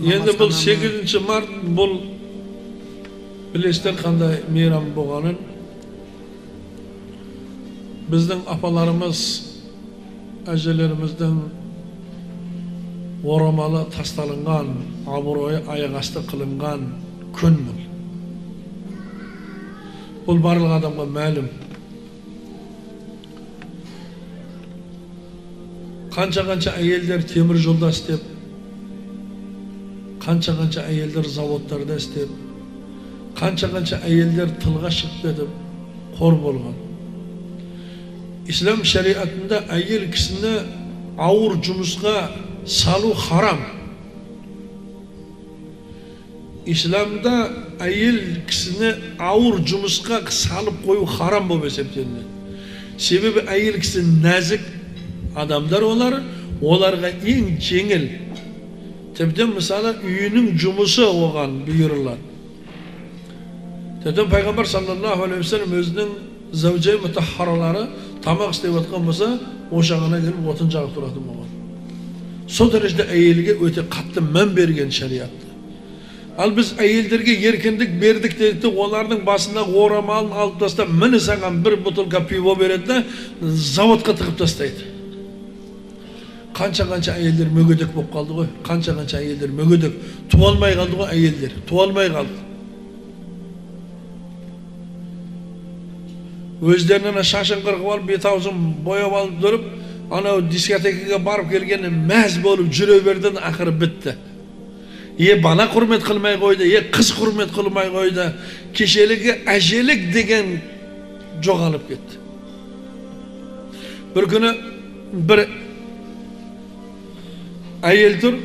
Енді бұл 8 март, бұл білесіздер қандай мейрам болғанын. Біздің апаларымыз, әжелеріміздің орамалы тасталынған, абыройы аяқ асты қылынған күн бұл. Бұл барлық адамға мәлім. Қанша-қанша әйелдер темір жолда істеп, қанша-қанша әйелдер заводтарда істеп, қанша-қанша әйелдер тылға шығып кетіп, қор болған. Ислам шариатында әйел кісіні ауыр жұмысқа салу харам. Исламда әйел кісіні ауыр жұмысқа салып қою харам болып есептелінеді. Себебі әйел кісі нәзік адамдар, олар, оларға ең жеңіл. Тіптен мысалы үйінің жұмысы оған бұйырылады. Тіптен пайғамбар саллаллаху алейхи уассалам өзінің зәужай мұтаххаралары тамақ істеп жатқан болса, ошағына келіп отын жағып тұратын болған. Сол дәрежеде әйелге өте қатты мән берген шариатта. Ал біз әйелдерге еркіндік бердік дедік, олардың басына орамалын алып тастап, міне саған бір бутылка пиво береді да, заводқа тығып тастайды. Қанша-қанша әйелдер мүгедек болып қалды ғой, қанша-қанша әйелдер мүгедек, туа алмай қалды ғой әйелдер, туа алмай қалды. Өздерінің шашын қырқып алып, бет аузын бояп алып тұрып, анау дискотекаға барып келгенде мәз болып жүре берді, ақыры бітті. Е бала құрмет қылмай қойды, е қыз құрмет қылмай қойды, кешелігі әжелік деген жоғалып кетті. Бір күні бір әйел тұр,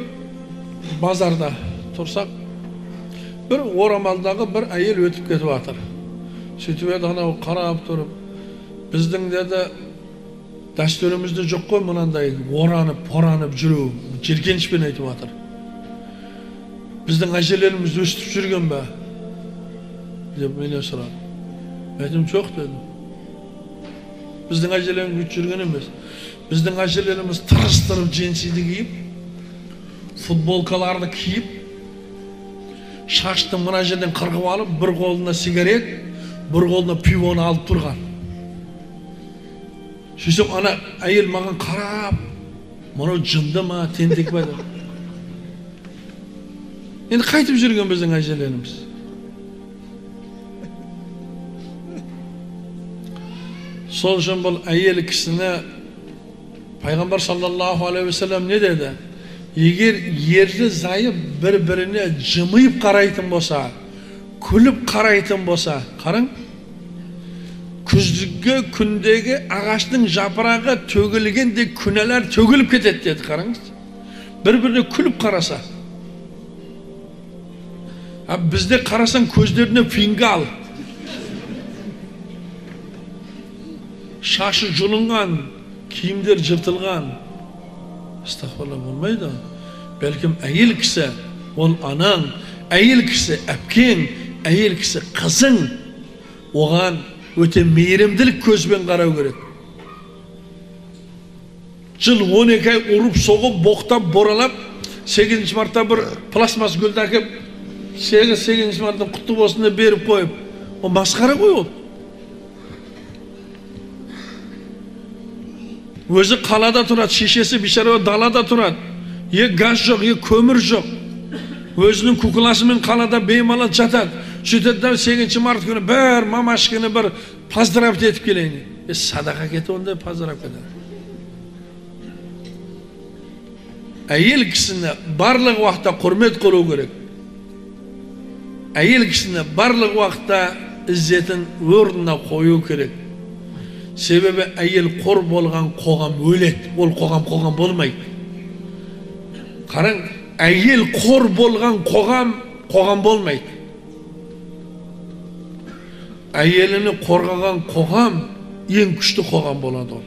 базарда тұрсақ, бір орамалдағы бір әйел өтіп кетіп жатыр. Сөйтіп еді анау қарап тұрып, біздің деді дәстүрімізде жоқ қой мынандай оранып, поранып жүру, жеркенішпен айтып жатыр. Біздің әжелеріміз өстіп жүрген бе? Деп менен сұрады. Мен айттым, жоқ дедім. Біздің әжелеріміз өйтіп жүрген емес. Біздің әжелеріміз тырыстырып джинсиді киіп, футболкаларды киіп, шашты мына жерден қырқып алып, бір қолына сигарет, бір қолына пивоны алып тұрған. Сөйтсем ана әйел маған қарап, мынау жынды ма, тентек па деп. Енді қайтып жүрген біздің әжелеріміз. Сол үшін бұл әйел кісіні пайғамбар саллаллаху алейхи уассалам не деді? Егер ерлі зайып бір-біріне жымиып қарайтын болса, күліп қарайтын болса, қараң, күзгі күндегі ағаштың жапырағы төгілгенде күнәлар төгіліп кетеді деді, қараңыз. Бір-біріне күліп қараса. А бізде қарасаң көздеріне фингал. Шашы жұлынған, киімдер жыртылған. Астағфирулла, болмайды. Бәлкім әйел кісі, ол анаң, әйел кісі әпкең, әйел кісі қызың, оған өте мейірімділік көзбен қарау керек. Жыл 12 ай ұрып соғып, боқтап, боралап, 8 мартта бір пластмасс гүлді әкеп, 8 мартта құтты болсын деп беріп қойып, ол масқара ғой ол. Өзі қалада тұрады, шешесі бейшара далада тұрады. Е газ жоқ, е көмір жоқ. Өзінің куколасымен қалада беймалал жатады. Сөйтеді да 8 март күні бір мамашканы бір поздравить етіп келейін. Е садақа кетті ондай поздравить кетеді. Әйел кісіні барлық уақытта құрмет қылу керек. Әйел кісіні барлық уақытта іззетін орнына қою керек. Себебі әйел қор болған қоғам өледі, ол қоғам қоғам болмайды. Қараң, әйел қор болған қоғам қоғам болмайды. Әйеліні қорғаған қоғам ең күшті қоғам болады ол.